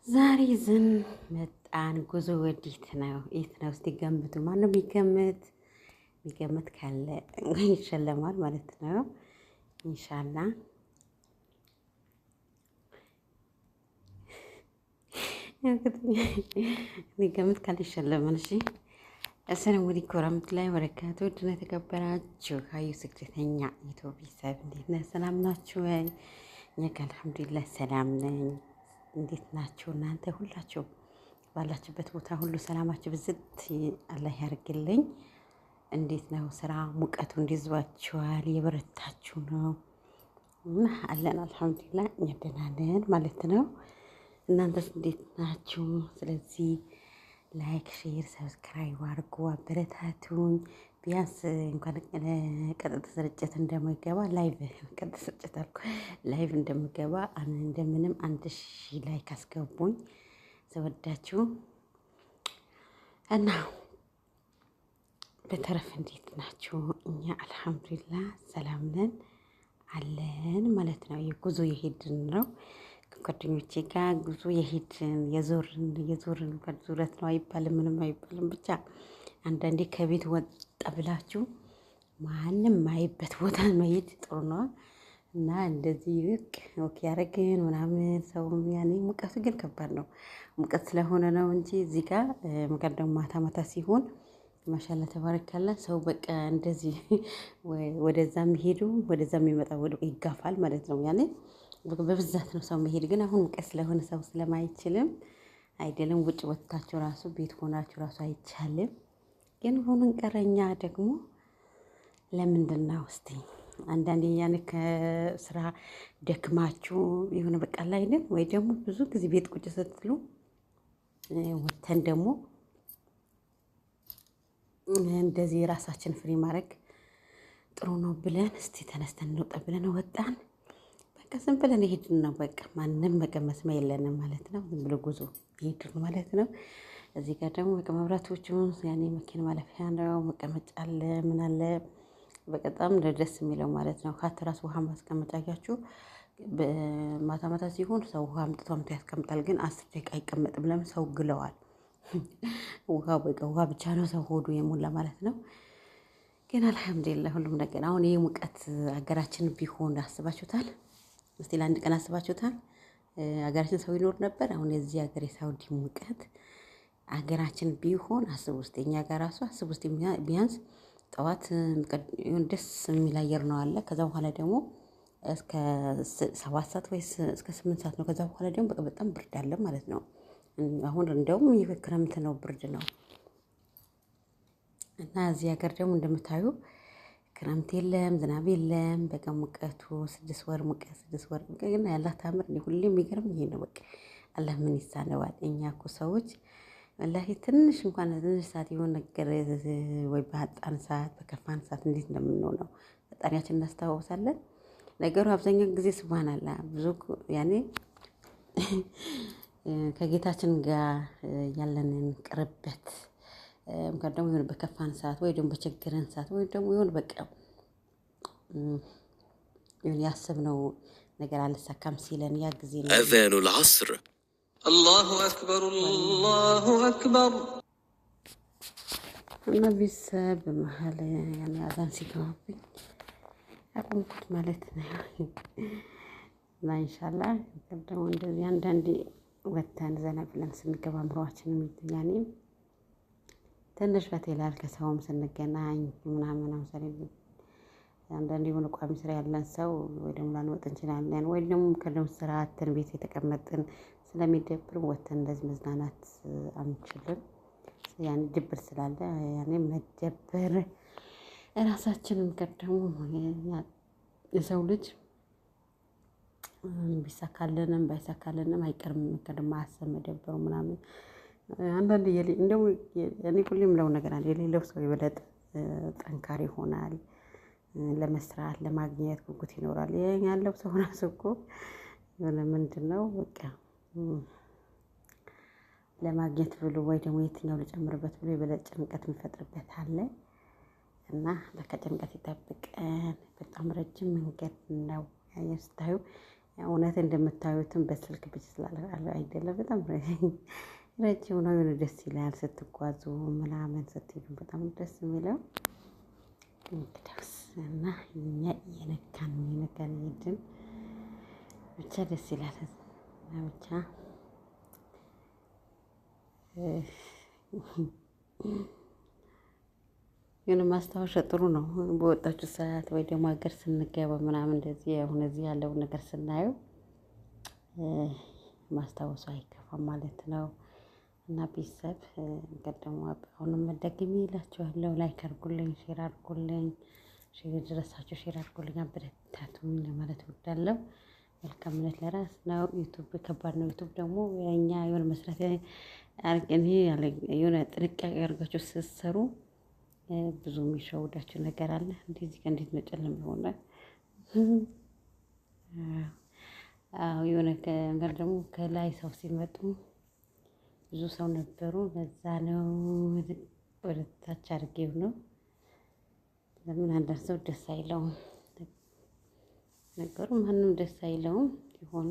ዛሬ ዝን መጣን። ጉዞ ወዴት ነው? የት ነው? እስቲ ገምቱ። ማነው የሚገምት? የሚገምት ካለ ይሸለማል ማለት ነው። ኢንሻላ የሚገምት ካለ ይሸለማል። እሺ፣ አሰላሙ አለይኩም ወራህመቱላሂ ወበረካቱ። ውድና የተከበራችሁ ሀዩ ስደተኛ ኢትዮ ቤተሰብ እንዴት ነህ? ሰላም ናችሁ ወይ? እኛ ጋር አልሐምዱሊላህ ሰላም ነኝ። እንዴት ናችሁ እናንተ? ሁላችሁ ባላችሁበት ቦታ ሁሉ ሰላማችሁ ብዝት አላህ ያርግልኝ። እንዴት ነው ስራ? ሙቀቱ እንዲዟችኋል? የበረታችሁ ነው? እና አለን አልሐምዱሊላህ እኛ ደህና ነን ማለት ነው። እናንተስ እንዴት ናችሁ? ስለዚህ like፣ share፣ subscribe አድርጉ፣ አበረታቱኝ። ቢያንስ እንኳን ቀጥታ ስርጭት እንደምገባ live ቀጥታ ስርጭት አልኩ live እንደምገባ እንደምንም 1000 like አስገቡኝ ስወዳችሁ። እና በተረፈ እንዴት ናችሁ? እኛ አልሐምዱሊላህ ሰላም ነን አለን ማለት ነው። የጉዞ የሄድን ነው ከጓደኞቼ ጋር ጉዞ የሄድን የዞርን የዞርን ዙረት ነው አይባልም፣ ምንም አይባልም። ብቻ አንዳንዴ ከቤት ወጣ ብላችሁ ማንም ማይበት ቦታ መሄድ ጥሩ ነው እና እንደዚህ ልክ walk ያደረግን ምናምን ሰው ያኔ ሙቀቱ ግን ከባድ ነው። ሙቀት ስለሆነ ነው እንጂ እዚህ ጋር ሙቀት ደግሞ ማታ ማታ ሲሆን ማሻላ ተባረካላ ሰው በቃ እንደዚህ ወደዛ የሚሄዱ ወደዛ የሚመጣ ይጋፋል ማለት ነው። ያኔ በብዛት ነው ሰው መሄድ። ግን አሁን ሙቀት ስለሆነ ሰው ስለማይችልም አይደለም ውጭ ወጥታችሁ ራሱ ቤት ሆናችሁ ራሱ አይቻልም። ግን ሆኖን ቀረኛ ደግሞ ለምንድን ነው እስቲ አንዳንዴ ያን ከስራ ደክማችሁ የሆነ በቃ ላይ አይደል ወይ ደግሞ ብዙ ጊዜ ቤት ቁጭ ስትሉ ወተን ደግሞ እንደዚህ ራሳችን free ማድረግ ጥሩ ነው ብለን እስቲ ተነስተን እንውጣ ብለን ወጣን። በቃ ዝም ብለን የሄድን ነው። በቃ ማንም በቃ መስሚያ የለንም ማለት ነው። ዝም ብሎ ጉዞ የሄድን ማለት ነው። እዚህ ጋር ደግሞ በቃ መብራቶቹ ያኔ መኪና ማለፊያ ነው። መቀመጫ አለ ምን አለ በጣም ደስ የሚለው ማለት ነው። ካት ራሱ ውሃ ማስቀመጫ አያችሁ። ማታ ማታ ሲሆን ሰው ውሃ አምጥቶ አምጥቶ ያስቀምጣል። ግን 10 ደቂቃ አይቀመጥም። ለምን ሰው ግለዋል። ውሃ በቃ ውሃ ብቻ ነው ሰው ሆዱ የሞላ ማለት ነው። ግን አልሐምዱሊላህ ሁሉም ነገር አሁን ይህ ሙቀት ሀገራችን ቢሆን አስባችሁታል? እስቲ ለአንድ ቀን አስባችሁታል? ሀገራችን ሰው ይኖር ነበር? አሁን የዚህ ሀገር የሳውዲ ሙቀት ሀገራችን ቢሆን አስብ ውስጥ እኛ ጋር ራሱ አስብ ውስጥ ቢያንስ ጠዋት ደስ የሚል አየር ነው አለ። ከዛ በኋላ ደግሞ እስከ 7 ሰዓት ወይ እስከ 8 ሰዓት ነው። ከዛ በኋላ ደግሞ በቃ በጣም ብርድ አለ ማለት ነው። አሁን እንደውም ይህ ክረምት ነው፣ ብርድ ነው። እና እዚህ ሀገር ደግሞ እንደምታዩ ክረምት የለም፣ ዝናብ የለም። በቃ ሙቀቱ 6 ወር ሙቀት 6 ወር ግን ያላህ ታምር ሁሌም የሚገርም ይሄ ነው። በቃ አላህ ምን ይሳነዋል? እኛ እኮ ሰዎች ወላሂ ትንሽ እንኳን ትንሽ ሰዓት የሆነ ነገር ወይ በአጣን ሰዓት በከፋን ሰዓት እንዴት እንደምንሆነው ፈጣሪያችን እናስታውሳለን። ነገሩ አብዛኛው ጊዜ ሱብሃንአላህ ብዙ ያኔ ከጌታችን ጋር ያለንን ቅርበት እንኳን ደግሞ የሆነ በከፋን ሰዓት ወይ ደግሞ በቸገረን ሰዓት ወይ ደግሞ የሆነ በቃ የሆነ ያሰብነው ነገር አልሳካም ሲለን ያ ጊዜ ነው። أذان العصر الله أكبر الله أكبر እና ቤተሰብ በመሀል ያን አዛን ሲገባብኝ አቆምኩት ማለት ነው። እና ኢንሻላህ ደግሞ እንደዚህ አንዳንዴ ወተን ዘና ብለን ስንገባ አእምሯችንም ያኔ ትንሽ ፈት ይላል። ከሰውም ስንገናኝ ምናምን ለምሳሌ አንዳንድ የሆነ ቋሚ ስራ ያለን ሰው ወይ ደግሞ ላንወጥ እንችላለን፣ ወይ ደግሞ ከደም ስራ አተን ቤት የተቀመጥን ስለሚደብር ወተን እንደዚህ መዝናናት አንችልም። ያን ድብር ስላለ ያኔ መደበር እራሳችንን ደግሞ የሰው ልጅ ቢሳካልንም ባይሳካልንም አይቀርም ማሰብ መደበሩ ምናምን። አንዳንድ እንደው እኔ ሁሌም የምለው ነገር አለ፣ የሌለው ሰው የበለጠ ጠንካራ ይሆናል። ለመስራት ለማግኘት ጉጉት ይኖራል። ያለው ሰው ራሱ እኮ የሆነ ምንድን ነው በቃ ለማግኘት ብሎ ወይ ደግሞ የትኛው ልጨምርበት ብሎ የበለጠ ጭንቀት የሚፈጥርበት አለ። እና ከጭንቀት ይጠብቀን። በጣም ረጅም መንገድ ነው ስታዩ እውነት እንደምታዩትም በስልክ ብቻ ስላለ አይደለም፣ በጣም ረጅም ነው። የሆነ ደስ ይላል ስትጓዙ ምናምን ስትሄዱ በጣም ደስ የሚለው። እንግዲያውስ እና እኛ እየነካን እየነካን ሄድን፣ ብቻ ደስ ይላል። ብቻ የሆነ ማስታወሻ ጥሩ ነው። በወጣችሁ ሰዓት ወይ ደግሞ ሀገር ስንገባ ምናምን እንደዚህ አሁን እዚህ ያለውን ነገር ስናየው ማስታወሱ አይከፋም ማለት ነው። እና ቤተሰብ ደግሞ አሁንም ደግሜ እላችኋለሁ፣ like አድርጉልኝ፣ share አድርጉልኝ፣ share ድረሳችሁ share አድርጉልኝ፣ አበረታቱኝ ለማለት እወዳለሁ። መልካምነት ለራስ ነው። ዩቱብ ከባድ ነው። ዩቱብ ደግሞ የእኛ የሆነ መስራት እኔ የሆነ ጥንቃቄ አድርጋችሁ ስትሰሩ ብዙ የሚሸውዳችሁ ነገር አለ። እንደዚህ ጋር እንዴት መጨለም ይሆናል? አዎ የሆነ ነገር ደግሞ ከላይ ሰው ሲመጡ ብዙ ሰው ነበሩ። በዛ ነው ወደ ታች አድርጌው ነው። ለምን አንዳንድ ሰው ደስ አይለውም ነገሩ፣ ማንም ደስ አይለውም ሲሆኑ።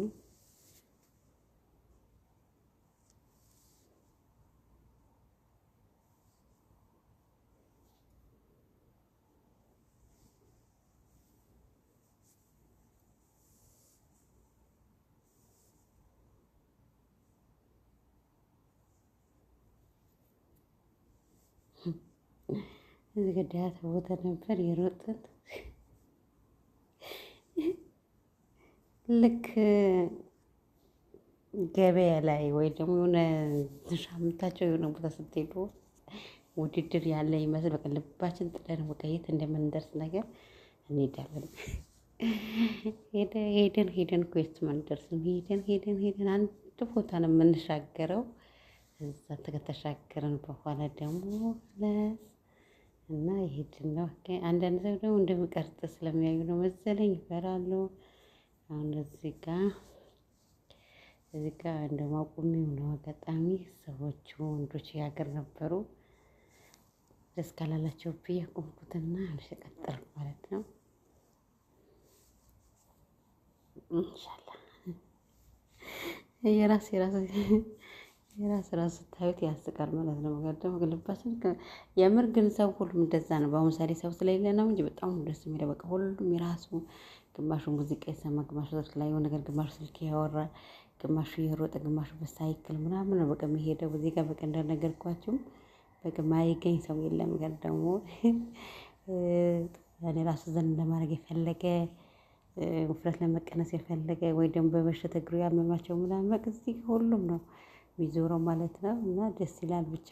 እዚህ ገዳያት ቦታ ነበር የሮጥን፣ ልክ ገበያ ላይ ወይ ደግሞ የሆነ ሻምታቸው የሆነ ቦታ ስትሄዱ ውድድር ያለ ይመስል በቃ ልባችን ጥለን በቃ የት እንደምንደርስ ነገር እንሄዳለን። ሄደን ሄደን እኮ የትም አንደርስም። ሄደን ሄደን ሄደን አንድ ቦታ ነው የምንሻገረው። እዛ ከተሻገረን በኋላ ደግሞ እና ይሄድን ነው። አንዳንድ ሰው ደግሞ እንደሚቀርጥ ስለሚያዩ ነው መሰለኝ ይፈራሉ። አሁን እዚህ ጋር እንደማቆሚው ነው። አጋጣሚ ሰዎቹ ወንዶች የሀገር ነበሩ። ደስ ካላላቸው ብዬ አቆምኩትና ቀጠልኩ ማለት ነው። ኢንሻላህ የራስ የራስ የራስ ራስ ስታዩት ያስቃል ማለት ነው። ደግሞ ልባችን የምር ግን ሰው ሁሉም እንደዛ ነው። በአሁኑ ሰዓት ሰው ስለሌለ ነው እንጂ በጣም ደስ የሚለው በቃ ሁሉም የራሱ ግማሹ ሙዚቃ የሰማ፣ ግማሹ ስልክ ላይ የሆነ ነገር፣ ግማሹ ስልክ ያወራ፣ ግማሹ እየሮጠ፣ ግማሹ በሳይክል ምናምን ነው በቃ የሚሄደው። እዚህ ጋር በቃ እንደነገርኳችሁም በቃ ማይገኝ ሰው የለም። ግን ደግሞ እኔ ራሱ ዘንድ ለማድረግ የፈለገ፣ ውፍረት ለመቀነስ የፈለገ ወይ ደግሞ በበሽታ እግሩ ያመማቸው ምናምን በቃ እዚህ ሁሉም ነው የሚዞረው ማለት ነው። እና ደስ ይላል ብቻ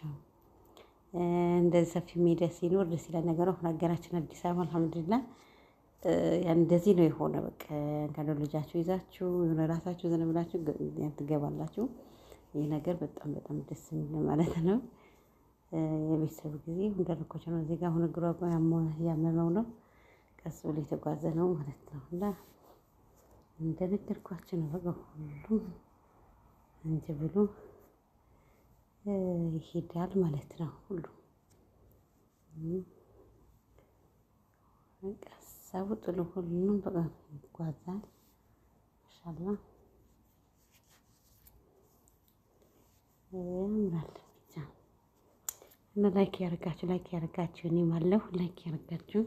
እንደዚህ ሰፊ ሜዳ ሲኖር ደስ ይላል ነገሩ። አሁን ሀገራችን አዲስ አበባ አልሐምዱሊላህ እንደዚህ ነው የሆነ። በቃ እንኳን ልጃችሁ ይዛችሁ የሆነ ራሳችሁ ዘና ብላችሁ ትገባላችሁ። ይህ ነገር በጣም በጣም ደስ የሚል ማለት ነው። የቤተሰብ ጊዜ እንዳልኳቸው ነው። እዚህ ጋር አሁን እግሯ ያመመው ነው፣ ቀስ ብሎ የተጓዘ ነው ማለት ነው። እና እንደነገርኳችሁ ነው። በቃ ሁሉም እንጂ ብሎ ይሄዳል ማለት ነው። ሁሉም ቀስ ጥሎ ሁሉም በቃ ይጓዛል። ማሻአላህ ያምራል ብቻ። እና like ያደርጋችሁ፣ like ያደርጋችሁ፣ እኔም አለሁ፣ like ያደርጋችሁ።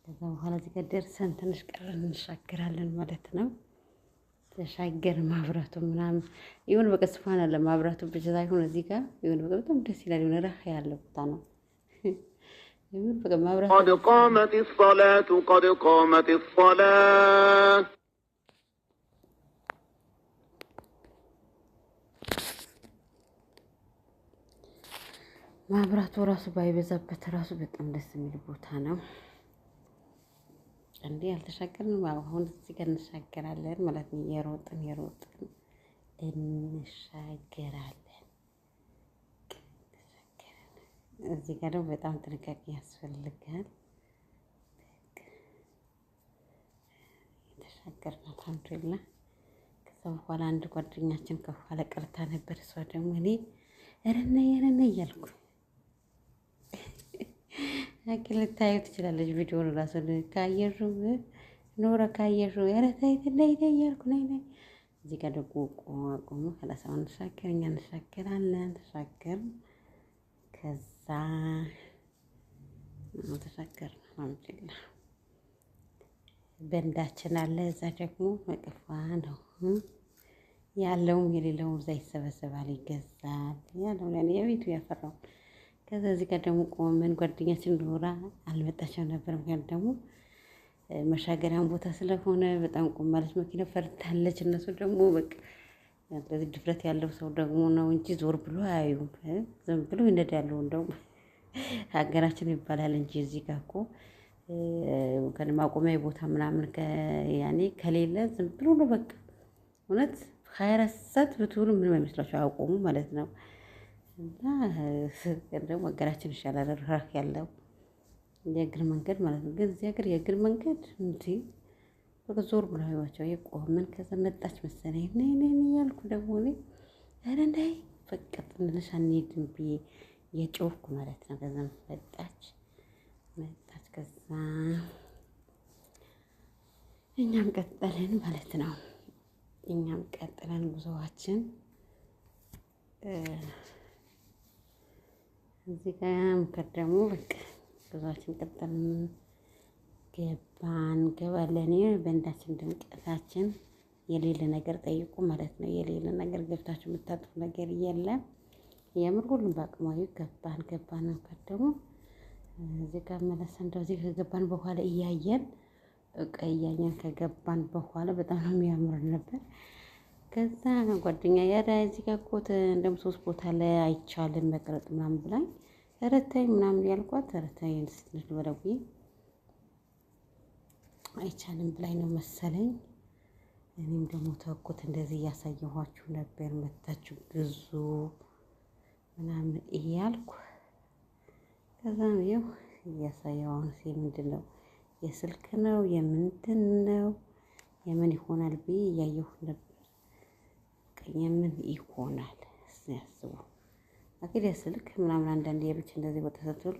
ከዛ በኋላ እዚህ ጋር ደርሰን ትንሽ ቀረን እንሻገራለን ማለት ነው። ተሻገር ማብራቱ ምናምን ይሁን በቃ ስፋን አለ፣ ማብራቱ ብቻ ሳይሆን እዚህ ጋር ይሁን በቃ በጣም ደስ ይላል። የሆነ ረህ ያለ ቦታ ነው። ይሁን በቃ ማብራቱ قد قامت الصلاة قد قامت الصلاة። ማብራቱ ራሱ ባይበዛበት ራሱ በጣም ደስ የሚል ቦታ ነው። እንዴ አልተሻገርንም? አሁን እዚህ ጋር እንሻገራለን ማለት ነው። የሮጥን የሮጥን እንሻገራለን። እዚህ ጋር ደግሞ በጣም ጥንቃቄ ያስፈልጋል። የተሻገርን አልሐምዱሊላህ። ከዛ በኋላ አንድ ጓደኛችን ከኋላ ቀርታ ነበር። እሷ ደግሞ እኔ ረነ ረነ እያልኩ አኪ ልታዩ ትችላለች። ቪዲዮውን ራሱ ካየሩ ኖረ ካየሽው ኧረ ተይ ነይ ነይ እያልኩ ነይ ነይ። እዚህ ጋር ደግሞ ቆሞ ከላሳውን እንሻገር እኛ እንሻገራለን። ተሻገርን። ከዛ ተሻገርን። አልሐምዱሊላህ በንዳችን አለ። እዛ ደግሞ መቀፋ ነው ያለውም የሌለውም እዛ ይሰበሰባል፣ ይገዛል። ያለው የቤቱ ያፈራው። ከዛ እዚህ ጋር ደግሞ ቆመን ጓደኛችን ኖራ አልመጣቸው ነበር። ምክንያቱም ደግሞ መሻገሪያን ቦታ ስለሆነ በጣም ቆማለች። መኪና ፈርታለች። እነሱ ደግሞ በቃ እንደዚህ ድፍረት ያለው ሰው ደግሞ ነው እንጂ ዞር ብሎ አያዩም። ዝም ብሎ ይነዳሉ። እንደውም ሀገራችን ይባላል እንጂ እዚህ ጋር እኮ ማቆሚያ ቦታ ምናምን ያኔ ከሌለ ዝም ብሎ ነው በቃ። እውነት 24 ሰዓት ብትውሉ ምንም አይመስላቸው አያቆሙ ማለት ነው። እና ደግሞ ሀገራችን ይሻላል ራክ ያለው የእግር መንገድ ማለት ነው። ግን እዚህ ሀገር የእግር መንገድ እንዲ በቃ ዞር ብሎ ህይዋቸው የቆምን። ከዛ መጣች መሰለኝ ነይ ነይ እያልኩ ደግሞ እኔ ኧረ ነይ በቃ ትንሽ አንሄድም ብዬ የጮህኩ ማለት ነው። ከዛ መጣች መጣች። ከዛ እኛም ቀጠልን ማለት ነው። እኛም ቀጥለን ጉዞዋችን። እዚህ ጋር ምክር ደግሞ በቃ ጉዞአችን ቀጠልን። ገባን ገባለን። በእንዳችን ድምቀታችን የሌለ ነገር ጠይቁ ማለት ነው። የሌለ ነገር ገብታችሁ የምታጥፉ ነገር የለም። የምር ሁሉም በአቅማዊ ገባን ገባን። ደግሞ እዚህ ጋር መለሰ እንደዚህ ከገባን በኋላ እያየን እቃ እያየን ከገባን በኋላ በጣም ነው የሚያምር ነበር። ከዛ ጓደኛ ያዳ እዚህ ጋር እኮ እንደውም ሶስት ቦታ ላይ አይቻልም መቅረጥ ምናምን ብላኝ ኧረ ተይ ምናምን ያልኳት፣ ኧረ ተይ ትንሽ ልበለው ብዬ አይቻልም ብላኝ ነው መሰለኝ። እኔም ደግሞ ተውኩት። እንደዚህ እያሳየኋችሁ ነበር መታችሁ ግዙ ምናምን እያልኩ። ከዛም ይኸው እያሳየሁ አሁን ምንድን ነው የስልክ ነው የምንድን ነው የምን ይሆናል ብዬ እያየሁ ነበር። የምን ይሆናል ያስቡ አኪድ የስልክ ምናምን አንዳንድ የብቻ እንደዚህ ወጣ ስትሉ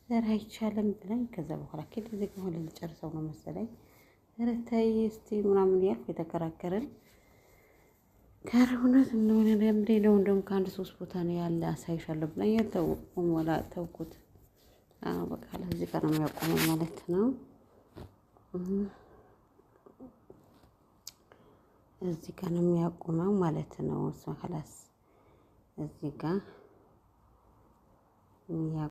ኧረ አይቻልም ብላኝ። ከዛ በኋላ አኪድ እዚህ ጋር ሆነ ልጨርሰው ነው መሰለኝ። ኧረ ተይ እስቲ ምናምን እያልኩ የተከራከርን ከረ እውነት እንደሆነ ለምዴ ነው። እንደውም ከአንድ ሶስት ቦታ ነው ያለ አሳይሻለሁ ብላኝ ያልተወቁም ወላ ተውኩት። አዎ በቃ እዚህ ጋር ነው የሚያቆመው ማለት ነው። እዚህ ጋር ነው የሚያቆመው ማለት ነው። እሷ خلاص እዚህ ጋር